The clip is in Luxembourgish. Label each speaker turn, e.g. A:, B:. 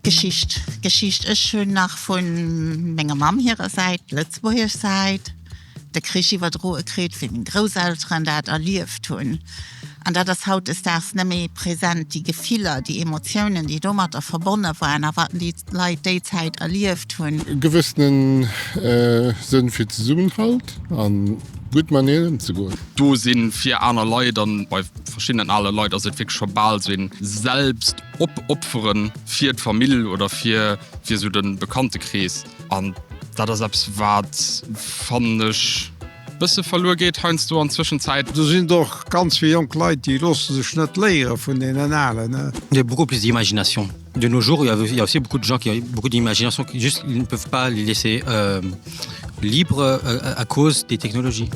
A: Geschicht, Geschicht. Ech hunn nach vu menger Mamm hirer Säit, lëtzebuergesch Säit, de Krich iwwerdroe kritt, wéi meng Grousselteren dat erlieft hunn. An dat ass hautdesdaags net méi present, déi Gefiller, déi Emotiounen, déi domatter verbonne waren a wat déi Leit déi Zäit erlieft hunn.
B: E gewëssene Sënn fir Zesummenhalt a gutt mateneen ëmzegoen.
C: Do sinn fir aner Leit, an bei verschiddenen ale Leit ass et wierklech scho bal esou een Selbstopopferen fir d'Famill oder fir fir esou de Bekanntekrees. An dat ass eppes wat, fannen ech, bësse verluer geet heiansdo an Zwëschenzäit.
D: Do sinn et och ganz vill jonk Leit, déi loosse sech net léiere vun deenen Alen.
E: Il y a beaucoup plus d'imagination de nos jours, il y a aussi beaucoup de gens qui ont beaucoup d'imagination, juste ils ne peuvent pas les laisser euh, libres euh, à cause des technologies.